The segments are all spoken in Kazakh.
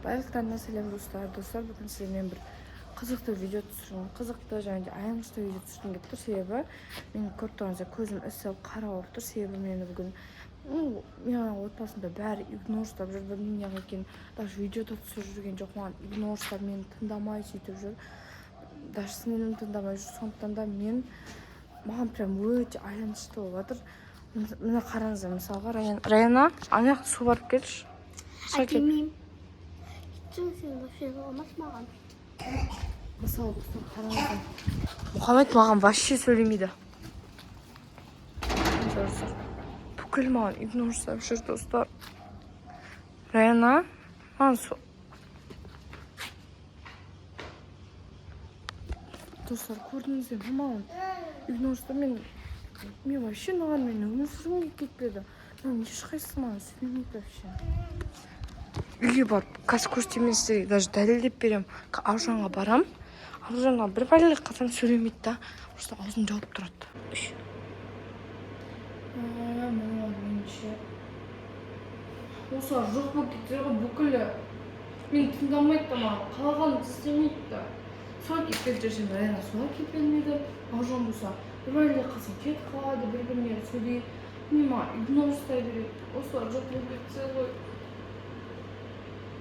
Барлықтарына сәлем, достар! Достар, бүгін сіздермен бір қызықты видео түсіргім, қызықты және де аянышты видео түсіргім келіп тұр. Себебі мен көріп тұрғаныңыздай, көзім ісіп, қара болып тұр. Себебі мені бүгін, ну, менің отбасымда бәрі игнор ұстап жүр. Білмеймін неғып екенін, даже видео да түсіріп жүрген жоқ. Маған игнор ұстап, мені тыңдамай сөйтіп жүр, даже сіңілім тыңдамай жүр. Сондықтан да мен, маған прям өте аянышты болып жатыр. Міне, қараңыздар, мысалға, Раян, Раяна, ана жақта су барып келші. Су әкел. Әкелмеймін. Сен вообще алмас маған. Мысалы, достар, қараңыздар, Мұхаммед маған вообще сөйлемейді. Достар, бүкіл маған игнор жасап жүр. Достар, Раяна, маған су. Достар, көрдіңіздер ме, маған игнор жасап, мен вообще маған, мен өмір сүргім келіп кетпеді. Мынаның ешқайсысы маған сөйлемейді вообще. Үйге барып қазір көрсетемін сіздерге, даже дәлелдеп беремін. Аружанға барам, Аружанға бір бәле қалсам, сөйлемейді да, просто аузын жауып тұрады. Мыналар меніңше осылар жоқ болып кетсе ғой, бүкілі мені тыңдамайды да, маған қалағанымды істемейді да. Солай кетіп келе жүрсем, Раяна солай кетіп бермейді. Аружан болса, бір бәле қалсам, кетіп қалады, бір біріне сөйлей, міне, маған игнор ұстай береді. Осылар жоқ болып кетсе ғой.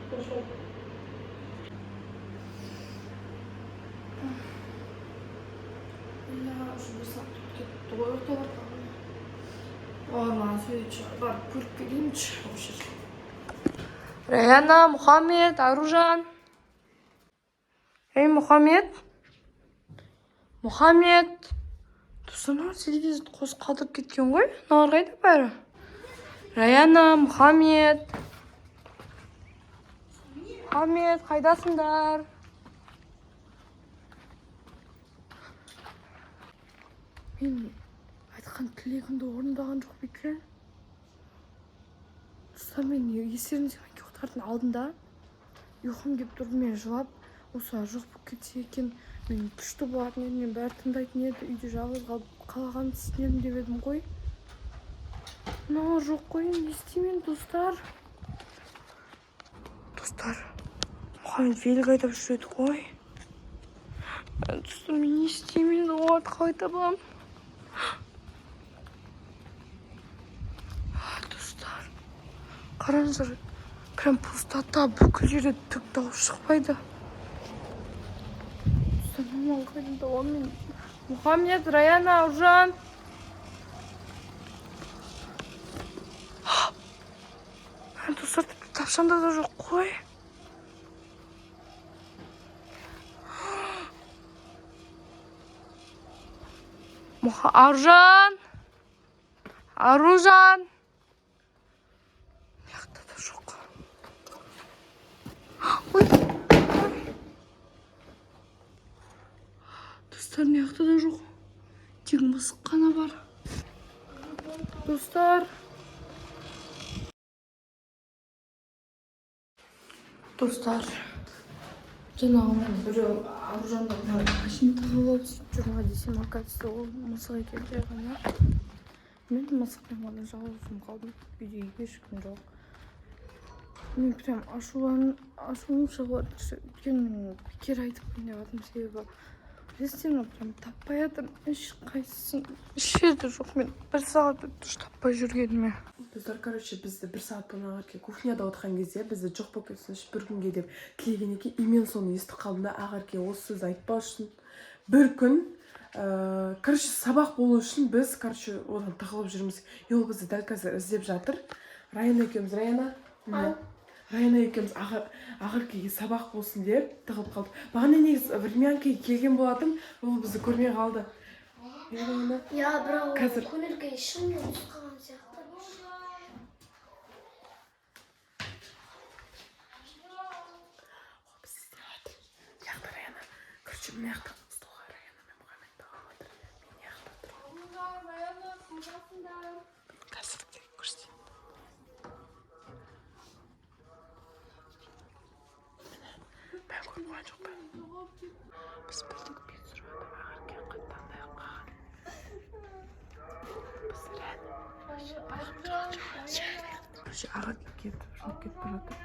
Пошел. Бля, уже бір сағат өтіп кетті ғой, ұйықтап жатқанға. Олар маған сөйлейтін шығар, барып көріп келейінші осы жерге. Раяна, Мұхаммед, Аружан. Ей, Мұхаммед. Мұхаммед. Достар, мынау телевизорды қосып қалдырып кеткен ғой. Мыналар қайда бәрі? Раяна, Мұхаммед. Мұхаммед, қайдасыңдар? Мен айтқан тілегімді орындаған жоқ па екен? Достар, мен, естеріңізде ма, ұйықтардың алдында ұйқым келіп тұр, мен жылап, осылар жоқ болып кетсе екен, мен күшті болатын едім, мен бәрі тыңдайтын еді, үйде жалғыз қалып, қалағанымды істейтін едім деп едім ғой. Мыналар жоқ қой, не істеймін, достар? Достар, Мұхаммед велик айдап жүреді ғой. Достар, мен не істеймін енді, оларды қалай табамын? Достар, қараңыздар, прям пустота, бүкіл жерде түк дауыс шықпайды. Достар, маманы қайдан табамын мен? Мұхаммед, Раяна, Аружан. Достар, тіпті тапшанда да жоқ қой. Аружан, Аружан, мына жақта да жоқ. Ой, ой. Достар, мына жақта да жоқ, тек мысық қана бар. Достар, достар, жаңағы мен біреу Аружанды машина тығып алып сөйтіп жүр ма десем, оказывается, ол мысық екен жай ғана. Мен мысықпен ғана жалғыз өзім қалдым, үйде ешкім жоқ. Мен прям ашуым шығып жатыр, өйткені мен бекер айтып қояйын деп жатырмын. Себебі білесіздер ме, прям таппай жатырмын ешқайсысын, еш жерде жоқ. Мен бір сағат өтті уже таппай жүргеніме. Достар, короче, бізді бір сағат бұрын Ақерке кухняда отырған кезде бізді жоқ болып кетсінші бір күнге деп тілеген екен. И мен соны естіп қалдым да, Ақерке осы сөзді айтпау үшін бір күн, короче, сабақ болу үшін біз, короче, одан тығылып жүрміз. И ол бізді дәл қазір іздеп жатыр. Раяна екеуміз, Раяна, міне, Раяна екеуміз Ақеркеге сабақ болсын деп тығылып қалдық. Бағана негізі времянкаға келген болатын, ол бізді көрмей қалды. Иә, Раяна? Иә, бірақ ол Қазір. көңіл күйі шынымен түсіп қалған сияқты. Ол бізді іздеп жатыр. Мына жақта Раяна. Короче, мына жақта столға Раяна мен Мұхаммед тығылып жатыр. Мен мына жақта тұрмын. Қазір көрсетейін. Міне, мен көріп қойған жоқпын. Біз білдік, мен түсіріп жатырмын. Ақерке қатты андай қылып қалған. Біз реально вообще байқап тұрған жоқпыз. Короче, Ақерке кетіп, жылап кетіп бара жатыр.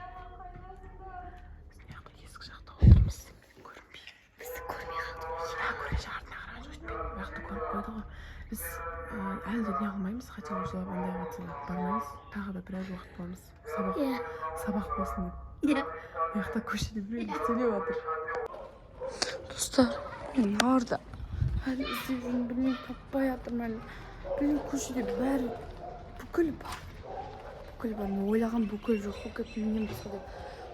Әлі де не қылмаймыз, хотя бы жылап андай қылып жатса да бармаймыз. Тағы да біраз уақыт боламыз. Сабақ, Иә. сабақ болсын деп. Иә. Мына жақта көшеде біреу сөйлеп жатыр. Достар, мен мыналарды әлі іздеп жүрмін, білмеймін, таппай жатырмын әлі. Білмеймін, көшеде бәрі бүкіл бар. Бүкіл бар. Мен ойлаған, бүкіл жоқ болып кетті менен басқа деп.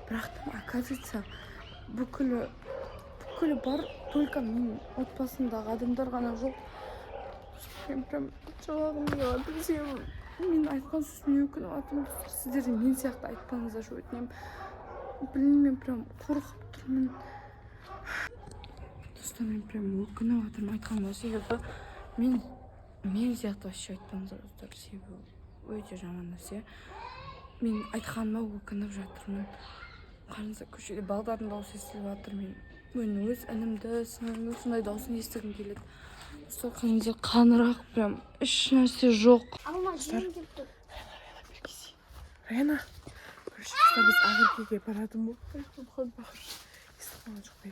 Бірақ та, оказывается, бүкілі бар, только менің отбасымдағы адамдар ғана жоқ. Мен прям жылағым келіп жатыр, себебі мен айтқан сөзіме өкініп жатырмын. Достар, сіздер де мен сияқты айтпаңыздаршы, өтінемін. Білмеймін, мен прям қорқып тұрмын. Достар, мен прям өкініп жатырмын айтқаныма, себебі мен сияқты вообще айтпаңыздар, достар, себебі өте жаман нәрсе. Мен айтқаныма өкініп жатырмын. Қараңыздар, көшеде балдардың дауысы естіліп жатыр. Мен өз інімді, сіңлімнің сондай дауысын естігім келеді. Достар, қараңыздар, қаңырақ, прям еш нәрсе жоқ. Алма жегім келіп тұр. Раяна, короче, достар, біз Ақеркеге баратын болдық. Естіп қалған жоқ па?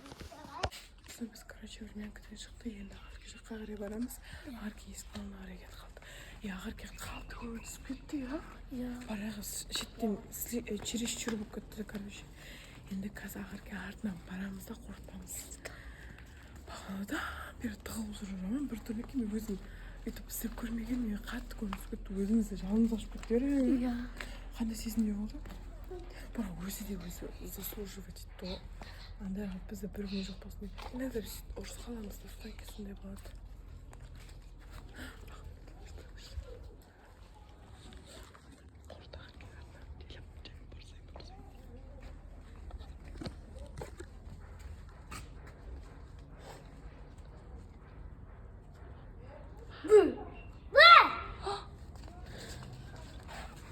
Достар, біз, короче, времянкадан шықты, енді Ақерке жаққа қарай барамыз. Ақерке есіктің алдына қарай кетіп қалды. И Ақерке қатты көңіл түсіп кетті, иә. Иә. Баяғы шеттен чересчур болып кетті, короче. Енді қазір Ақерке артынан барамыз да қорқытамыз. Бағанадан бері тығылып жүріп жаман біртүрлі екен. Мен өзім өйтіп істеп көрмеген, мен қатты көңіл түсіп кетті. Өзіміз де жанымыз ашып кетті. Иә. Қандай сезімде болды, бірақ өзі де өзі заслуживать етті ғой андай қылып бізді бір күн жоқ болсын деп. Иногда біз сөйтіп ұрысып қаламыз да, содан кейін сондай болады. Қорқыт Ақерке артынан келіп, борсай, борсай.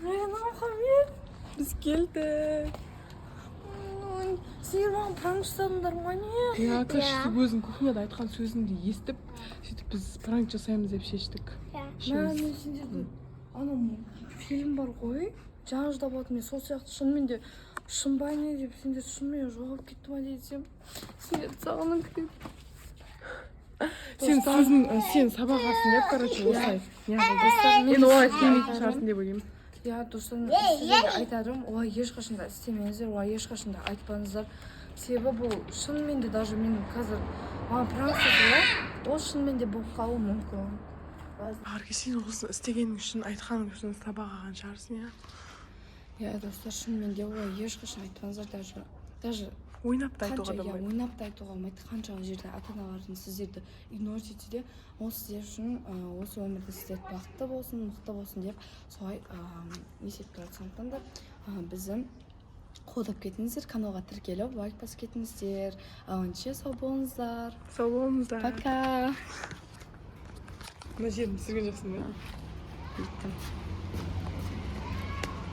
Раяна, Мұхаммед! Біз келдік. Сендер маған пранк жасадыңдар ма, не? Иә, короче, өзің кухняда айтқан сөзіңді естіп, сөйтіп біз пранк жасаймыз деп шештік. Иә. Мә, Үшеуміз. мен сендерді, анау фильм бар ғой, жаңа жылда болатын, мен сол сияқты шынымен де шын ба, не деп, сендер шынымен жоғалып кетті ма десем, сендерді сағынып кетемін. Сен сөзің, сен сабақ алсын деп, короче, осылай не қылды. Мен Енді олай сіздерге істемейтін айтарым- шығарсың деп ойлаймын. Иә, достар, мен сіздерге айтарым: олай ешқашан да істемеңіздер, олай ешқашан да айтпаңыздар, себебі бұл шынымен де, даже мен қазір маған пранк жасаса, ол шынымен де болып қалуы мүмкін. Ақерке, сен осыны істегенің үшін, айтқаның үшін сабақ алған шығарсың, иә? Иә, достар, шынымен де олай ешқашан айтпаңыздар, даже Ойнап та айтуға қанша да иә болмайды. Ойнап та айтуға болмайды. Қанша жерде ата аналарың сіздерді игнорить етсе де, ол сіздер үшін, осы өмірде сіздер бақытты болсын, мықты болсын деп солай не істеп тұрады. Сондықтан да бізді қолдап кетіңіздер, каналға тіркеліп, лайк басып кетіңіздер. Аманше, сау болыңыздар. Сау болыңыздар. Пока. Мына жерін түсірген жоқсың ба? Бүйттім.